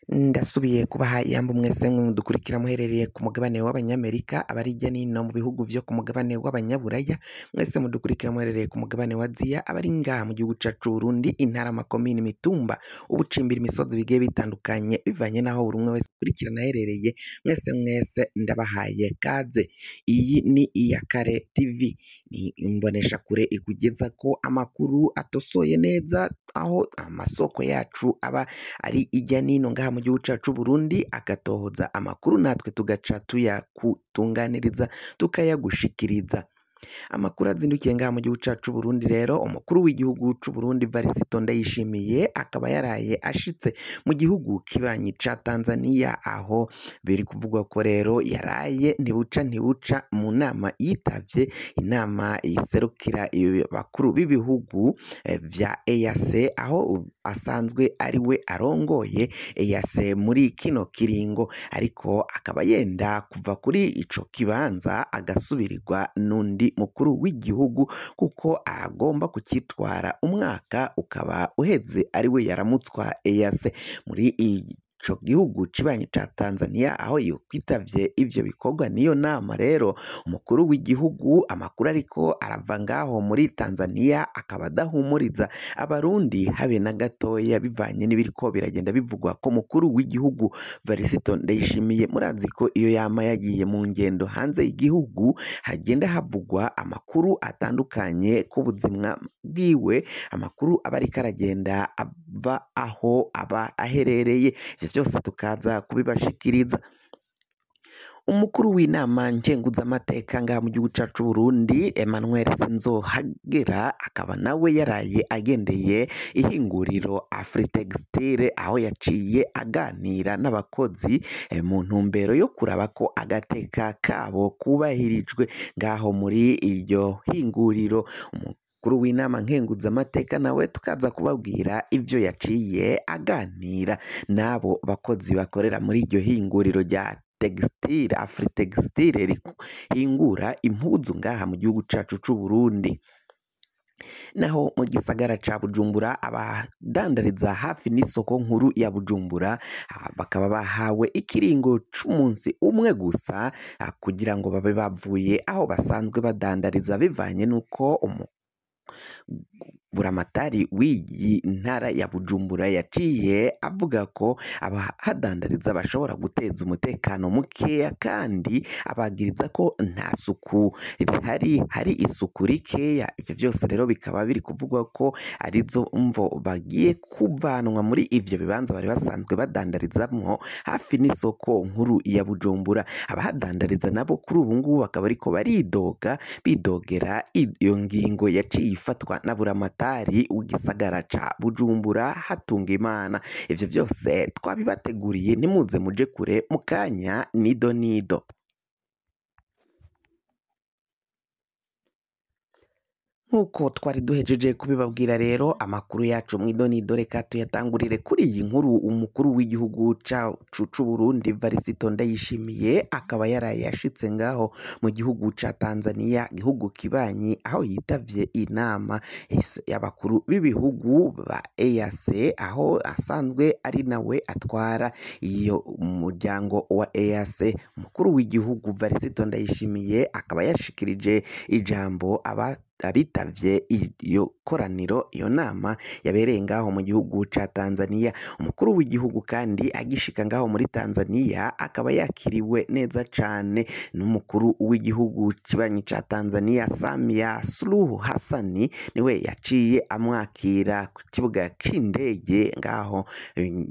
Ndasubiye kubaha iyambu mwese mudukurikira muherereye ku mugabane w'abanyamerika, abari hirya n'ino mu bihugu vyo ku mugabane w'abanyaburaya, mwese mudukurikira muherereye ku mugabane wa Aziya, abari ngaha mu gihugu cacu Burundi, intara, amakomine, imitumba, ubucimbira, imisozi bigiye bitandukanye, bivanye n'aho buri umwe wese akurikirana aherereye, mwese mwese ndabahaye kaze. Iyi ni Iyakare TV, ni imboneshakure ikugezako amakuru atosoye neza, aho amasoko yacu aba ari irya n'ino ngaha mu gihugu cacu Burundi, agatohoza amakuru natwe tugaca tuyakutunganiriza tukayagushikiriza. Amakuru azindukiye ngaha mu gihugu cacu Burundi rero, umukuru w'igihugu c'u Burundi Varisito Ndayishimiye akaba yaraye ashitse mu gihugu kibanyi ca Tanzania, aho biri kuvugwa ko rero yaraye ntibuca ntibuca mu nama yitavye, inama iserukira abakuru b'ibihugu vya EAC, aho asanzwe ari we arongoye EAC muri kino kiringo, ariko akaba yenda kuva kuri ico kibanza agasubirirwa n'undi mukuru w'igihugu, kuko agomba kucitwara umwaka ukaba uheze ari we yaramutswa EAC muri ico gihugu kibanyi ca Tanzania, aho yokwitavye ivyo bikorwa niyo nama. Rero umukuru w'igihugu, amakuru ariko arava ngaho muri Tanzania akaba adahumuriza abarundi habe na gatoya, bivanye n'ibiriko biragenda bivugwa ko mukuru w'igihugu Varisito Ndayishimiye, murazi ko iyo yama yagiye mu ngendo hanze y'igihugu hagenda havugwa amakuru atandukanye ku buzima bwiwe, amakuru aba ariko aragenda ava aho aba aherereye, ivyo vyose tukaza kubibashikiriza. Umukuru w'inama nkenguzamateka ngaha mu gihugu cacu Burundi Emmanuel Sinzohagera akaba nawe yaraye agendeye ihinguriro Afritextile, aho yaciye aganira n'abakozi mu ntumbero yo kuraba ko agateka kabo kubahirijwe ngaho muri iryo hinguriro. Umukuru w'inama nkenguzamateka nawe tukaza kubabwira ivyo yaciye aganira n'abo bakozi bakorera muri iryo hinguriro rya textile Afritextile rihingura impuzu ngaha mu gihugu cacu c'u Burundi. Naho mu gisagara ca Bujumbura, abadandariza hafi n'isoko nkuru ya Bujumbura bakaba bahawe ikiringo c'umunsi umwe gusa kugira ngo babe bavuye aho basanzwe badandariza, bivanye n'uko buramatari w'iyi ntara ya Bujumbura yaciye avuga ko abahadandariza bashobora guteza umutekano mukeya, kandi abagiriza ko nta suku rihari, hari isuku rikeya. Ivyo vyose rero bikaba biri kuvugwa ko arizo mvo bagiye kuvanwa muri ivyo bibanza bari basanzwe badandarizamwo hafi n'isoko nkuru ya Bujumbura. Abahadandariza nabo kuri ubu ngubu bakaba ariko baridoga, bidogera iyo ngingo yaciye ifatwa na buramatari w'igisagara ca Bujumbura Hatungimana. Ivyo vyose twabibateguriye, ntimuze muje kure, mu kanya nido nido. Nk'uko twari duhejeje kubibabwira rero, amakuru yacu mw'idonido reka tuyatangurire kuri iyi nkuru. Umukuru w'igihugu cacu c'u Burundi Varisito Ndayishimiye akaba yaraye ashitse ngaho mu gihugu ca Tanzania, gihugu kibanyi, aho yitavye inama y'abakuru b'ibihugu ba EAC, aho asanzwe ari nawe atwara iyo muryango wa EAC. Umukuru w'igihugu Varisito Ndayishimiye akaba yashikirije ijambo abitavye iyo koraniro, iyo nama yabereye ngaho mu gihugu ca Tanzania. Umukuru w'igihugu kandi agishika ngaho muri Tanzania akaba yakiriwe neza cane n'umukuru w'igihugu kibanyi ca Tanzania Samia Suluhu Hassan, niwe yaciye amwakira ku kibuga c'indege ngaho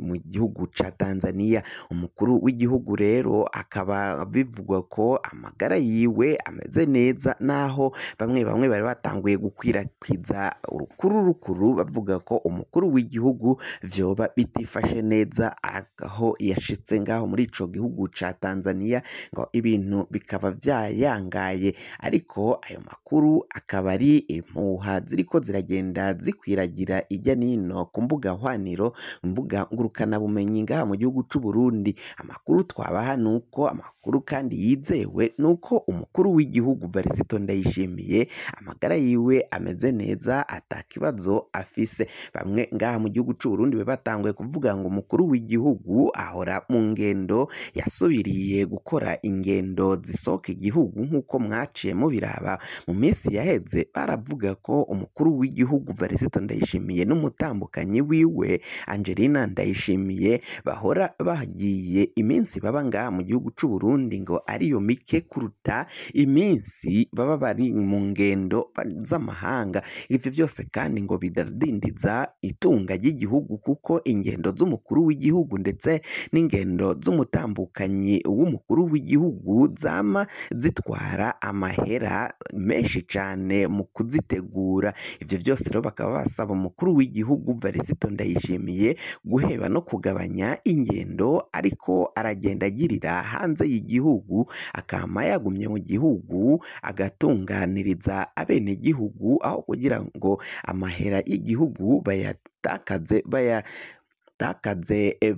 mu gihugu ca Tanzania. Umukuru w'igihugu rero akaba bivugwa ko amagara yiwe ameze neza, naho bamwe bamwe bari batanguye gukwirakwiza urukuru rukuru bavuga ko umukuru w'igihugu vyoba bitifashe neza aho yashitse ngaho muri ico gihugu ca Tanzania, ngo ibintu bikaba vyayangaye. Ariko ayo makuru akaba ari impuha ziriko ziragenda zikwiragira irya nino ku mbuga hwaniro, mbuga ngurukanabumenyi ngaha mu gihugu c'u Burundi. Amakuru twabaha nuko amakuru kandi yizewe nuko umukuru w'igihugu Varisito Ndayishimiye amagara amagara yiwe ameze neza atakibazo afise. Bamwe ngaha mu gihugu c'u Burundi batanguye kuvuga ngo umukuru w'igihugu ahora mu ngendo, yasubiriye gukora ingendo zisohoka igihugu nk'uko mwaciye mubiraba mu minsi yaheze. Baravuga ko umukuru w'igihugu Varisito Ndayishimiye n'umutambukanyi wiwe Angelina Ndayishimiye bahora bagiye iminsi baba ngaha mu gihugu c'u Burundi ngo ariyo mike kuruta iminsi baba bari mu ngendo z'amahanga. Ivyo vyose kandi ngo bidadindiza itunga ry'igihugu, kuko ingendo z'umukuru w'igihugu ndetse n'ingendo z'umutambukanyi w'umukuru w'igihugu zama zitwara amahera menshi cane mu kuzitegura. Ivyo vyose rero bakaba basaba umukuru w'igihugu Varisito Ndayishimiye guheba no kugabanya ingendo ariko aragenda agirira hanze y'igihugu, akama yagumye mu gihugu agatunganiriza abenegihugu, aho kugira ngo amahera y'igihugu bayatakaze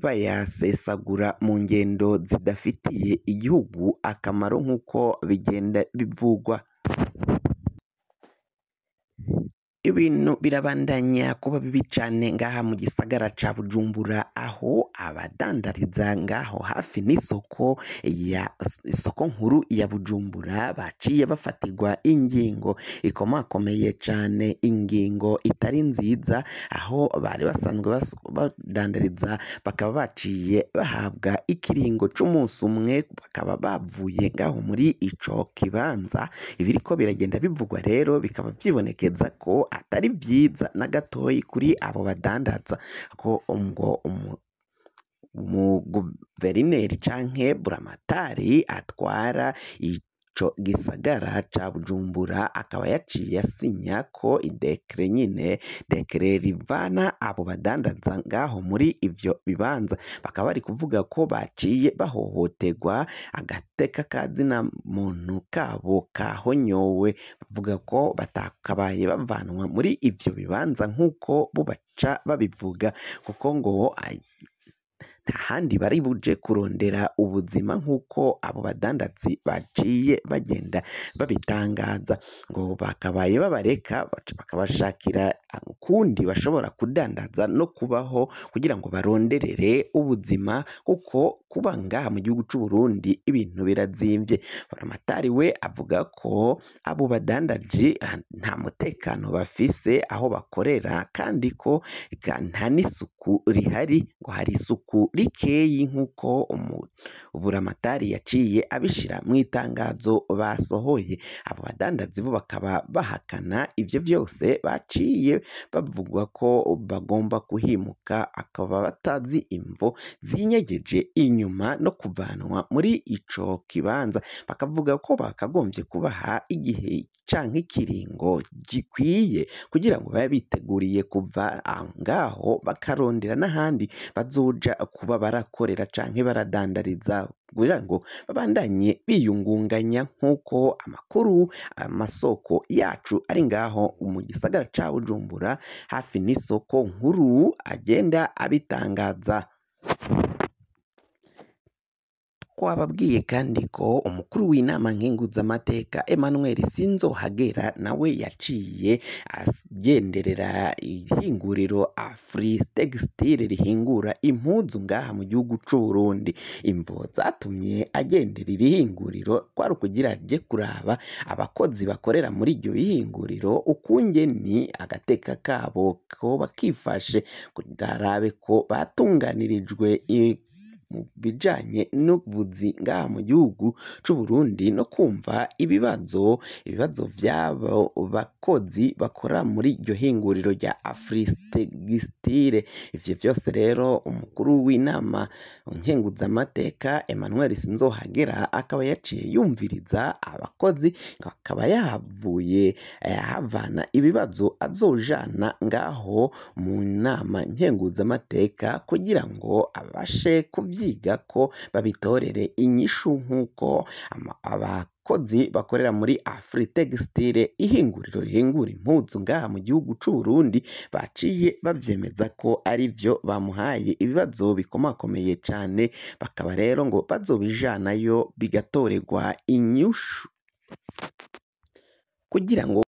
bayasesagura mu ngendo zidafitiye igihugu akamaro nk'uko bigenda bivugwa. Ibintu birabandanya kuba bibi cane ngaha mu gisagara ca Bujumbura, aho abadandariza ngaho hafi n'isoko ya isoko nkuru ya Bujumbura baciye bafatirwa ingingo ikomakomeye cane, ingingo itari nziza, aho bari basanzwe badandariza bakaba baciye bahabwa ikiringo c'umunsi umwe, bakaba bavuye ngaho muri ico kibanza. Ibiriko biragenda bivugwa rero bikaba vyibonekeza ko atari vyiza na gatoyi kuri abo badandaza, ko ngo umuguverineri canke buramatari atwara ico gisagara ca Bujumbura akaba yaciye asinya ko idekre nyine, dekre rivana abo badandaza ngaho muri ivyo bibanza. Bakaba bari kuvuga ko baciye bahohoterwa, agateka kazina muntu kabo kahonyowe, bavuga ko batakabaye bavanwa muri ivyo bibanza nk'uko bo baca babivuga, kuko ngo nta handi bari buje kurondera ubuzima nk'uko abo badandazi baciye bagenda babitangaza. Ngo bakabaye babareka bakabashakira ukundi bashobora kudandaza no kubaho kugira ngo baronderere ubuzima, kuko kuba ngaha mu gihugu c'u Burundi ibintu birazimvye. Buramatari we avuga ko abo badandaji nta mutekano bafise aho bakorera, kandi ko nta n'isuku rihari, ngo hari isuku rikeyi nk'uko buramatari yaciye abishira mu itangazo basohoye. Abo badandazi bo bakaba bahakana ivyo vyose baciye bavugwa ko bagomba kuhimuka, akaba batazi imvo zinyegeje inyuma no kuvanwa muri ico kibanza. Bakavuga ko bakagombye kubaha igihe canke ikiringo gikwiye kugira ngo babe biteguriye kuva ngaho bakarondera n'ahandi bazoja kuba barakorera canke baradandariza, kugira ngo babandanye biyungunganya nk'uko amakuru amasoko yacu ari ngaho mu gisagara ca Bujumbura hafi n'isoko nkuru agenda abitangaza. Twababwiye kandi ko umukuru w'inama nkenguzamateka Emmanuel Sinzohagera nawe yaciye agenderera ihinguriro Afritextile rihingura impuzu ngaha mu gihugu c'u Burundi. Imvo zatumye agendera iri hinguriro kwari ukugira aje kuraba abakozi bakorera muri iryo hinguriro ukungeni agateka kabo ko bakifashe, kugira arabe ko batunganirijwe mu bijanye n'ubuzi ngaha mu gihugu c'u Burundi, no kumva ibibazo vy'abo bakozi bakora muri iryo hinguriro rya Afritextile. Ivyo vyose rero umukuru w'inama nkenguzamateka Emmanuel Sinzohagera akaba yaciye yumviriza abakozi, akaba yahavuye ahavana ibibazo azojana ngaho mu nama nkenguzamateka kugira ngo abashe kuvyiga ko babitorere inyishu nk'uko abakozi bakorera muri Afritextile ihinguriro rihingura impuzu ngaha mu gihugu c'u Burundi baciye bavyemeza ko arivyo bamuhaye ibibazo bikomakomeye cane, bakaba rero ngo bazobijanayo bigatorerwa inyishu kugira ngo